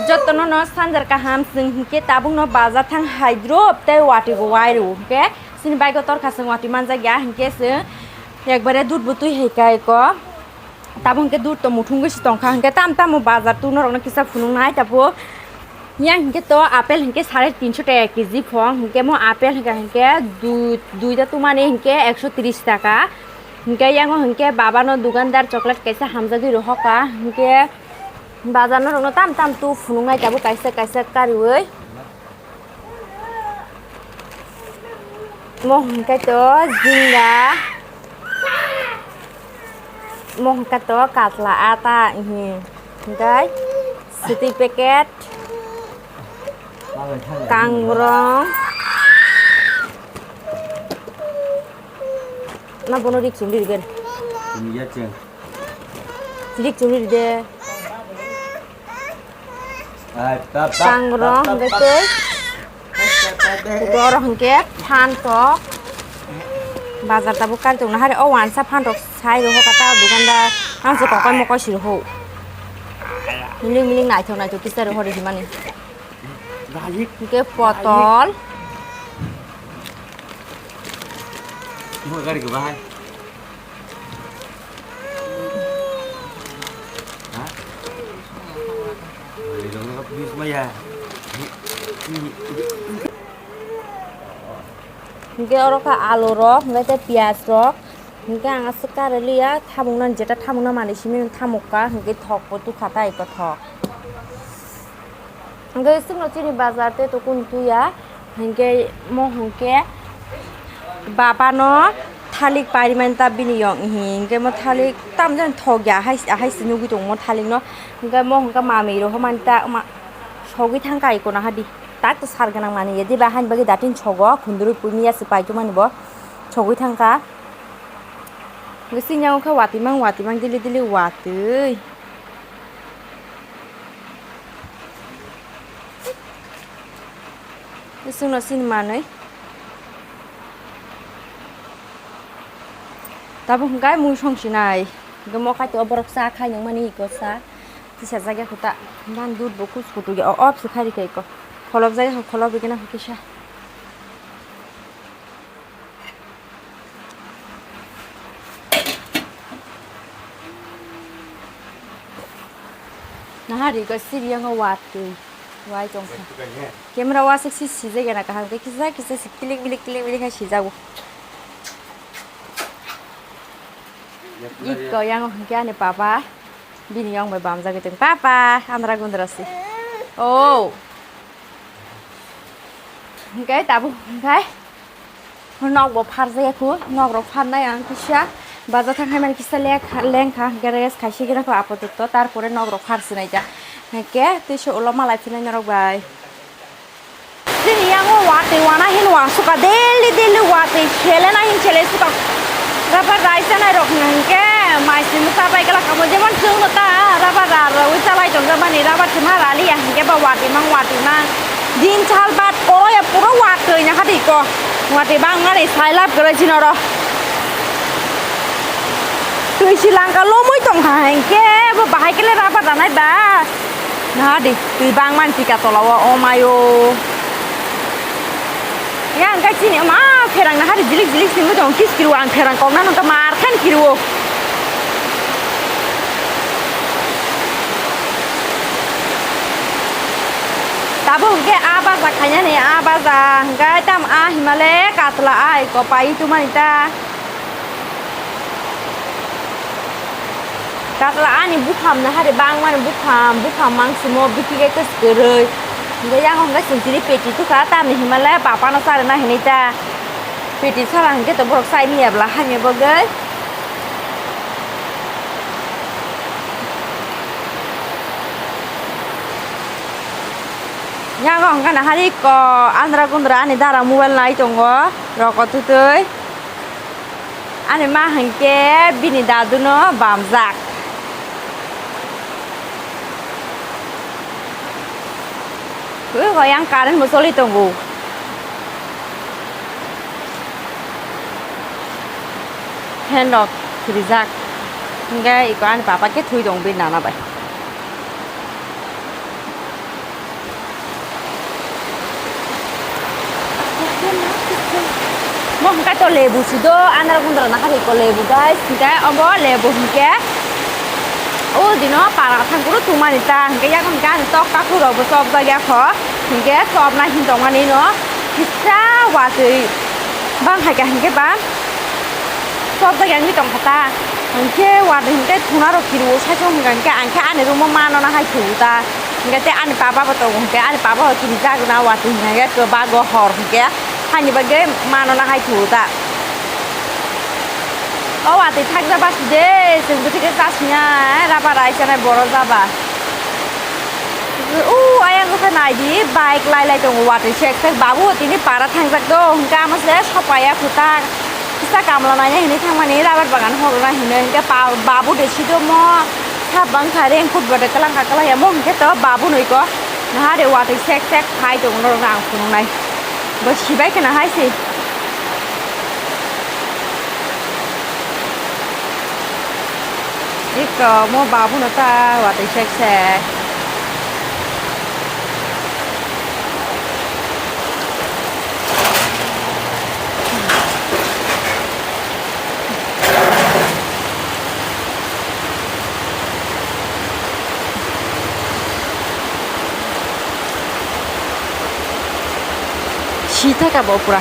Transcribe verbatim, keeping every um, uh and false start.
Jotono no sanjar kaham, chwng hinkhe tabukno bazar thang haidrop tei watwi bo wairw hinkhe chini bike o torkha chwng watwi manjak ya hinkhe chwng ekbare dudh bo twi hai kai ko. Tabuk hinkhe dudh to muthungwi se tongkha, hinkhe tam tamo bazar tu norokno kisa phunuknai tabuk. Yang hinkhe to apple hinkhe sare tinso taka kg phong, hinkhe mo apple hinkhe hinkhe dui, duita tumani hinkhe ekso tris taka. Hinkhe yango hinkhe babano dukandar chocolate kaisa hamjagwi rohorkha, hinkhe bazar norokno tam tam tu phunuknai tabuk kaisa kaisa kariui. Mo hwnkhe to jinga, mo hwnkhe to katla ata, mhm. Hwnkhe swtwi packet, kangrong, ma bono rik chumri rigwin. Rik chumri ride. Kangrong hwnkhe tei borok hwnkhe phantok. Bazar tabuk kari tongna hari o wansa phantok sai rohor kata dukandar ang se kokoi mokoi si rohor. Miling miling naithok naithok kisa rohor rimani. Hwnkhe potol. Hwnkhe oro kha alu rok, hwnkhe tei piyaj rok, hwnkhe ang aswk karwi liya, thamuknani jeta thamukna manwi simi thamukha, hwnkhe thok bo tukha tai kothok. Hwnkhe chwngno chini bazar tei to kunu tuya, hwnkhe mo hwnkhe babano thalik parimani ta bini yong, hwnkhe mo thalik tamjani thok ya, ahai, ahai se nugwi tongo mo thalikno, hwnkhe mo hwnkhe manwi rohormani ta ma-, sogwi thangkha iko nahadi, tak to sar gwnang manwi ya, diba haini bagwi datin sogo, khundrwi pui miya se paitokmani bo sogwi thangkha. Hwnkhe chini yango khe watwi mang, watwi mang, dili dili watwi. Bisingno sini manwi. Tabuk hwnkhe mui song sinai. Hwnkhe mo kaitor borok cha khai nangmani iko cha. Tisajak ya kho ta. Ban dudh bo kus kutuk ya. O, off se khai rikha iko. Kholobjak ya kho, kholobwi gana kho kisa. Naha ri ko siri yango watwi wai tongkha. Camera wasik si sijak ya na kaham khe kisa kisa si kilik milik kilik milik hai sijago. Iko yango hwnkhe ani papa. Bini yong bai bamjagwi tong, "Papa, andra gundra si." Oh. Hwnkhe tabuk hwnkhe nok bo pharjak ya khu, nok rok pharnai ang kisa. Baja thang hai mani kisa lek, lengkha, hwnkhe rest khaisi gana kho apatot, tarpore nok rok phar sinai ja. Hwnkhe tei se ulo malai phinai norok bai. Chini yango watwi wana hin wansukha, daily, daily watwi selena hin sele sukha. Rubber rai chanai rok hwnkhe mai simi ta bai gala kamo, jemon chwngno ta rubber ra rawi chalai tongjakmani, rubber se ma raliya hwnkhe ba watwi mang, watwi mang. Din sal bat koroya puro watwi nahadi ko. Watwi bangmani sai lab kwrwi chini oro. Twi si langka lomwi tongkha hwnkhe bo bahai kele rubber ranai ba. Naha di, twi bangmani tika tola o, o mayo. Yang khe chini ma pherang naha di, jilik jilik simi tong kis kiro ang pherang kok na nang mar khan kiro. Tabuk hwnkhe a baja khainani, a baja hwnkhe tam a himale katla ai ko pai tumani ta. Katla ani bupham na hari bangmani bupham, bupham mangsimo bithi khe kwswrwi. Hwnkhe yang hwnkhe chwng tini peti tukha, tamni himale bapano charwna hinwi ta. Peti sara hwnkhe to borok chai miya bwla hamya bagwi. Yang hwnkhe na hari ko andra gundra ani dara mobile nai tongo, roko tutui. Ani ma hwnkhe bini daduno bamjak. Ui, hoi, yang current bo choli tongo. Fan rok khirijak. Hwnkhe iko ani papa khe thwi tongo bini nana bai. Hwnkhe to lebu si do, anarok undra na hari ko lebu guys, hwnkhe obo lebu hwnkhe o dino para thang kuru tumani ta, hwnkhe yakung hwnkhe ani tok kakhuk rok bo chopjak ya kho, hwnkhe chopna hin tongmani no kisa watwi bang hai kha hwnkhe ba chopjak ya wngwi tong kha ta, hwnkhe watwi hwnkhe thuna rok kiru o saichung hwnkha hwnkhe ang khe ani room o mano na hai thu ta. Hingke te ani papa bo tongo, hingke ani papa bo tini jagna watwi hingke kwbago hor hingke hani bagwi mano na hai thu ta. O watwi thakjak basi de, chwng bwtwi khe chasingya, rubber rai chanai boro jaba. U ayang khe nai di, bike lai lai tongo watwi sek sek, babu tini para thangjak do, hingke amo se sopaiya kwtak. Kisa kamla naina hinwi thangmani rubber bagan horona hinwi hwnkhe pa-, babu de sido mo sap bangkha rengkhut bade kwlangkha kwlangya mo hwnkhe to babu noiko naha de watwi sek sek phai tongo norokno ang phunuknai bo sibai kheno hai se. Iko mo babu no ta watwi sek sek. Sithaka bo pura.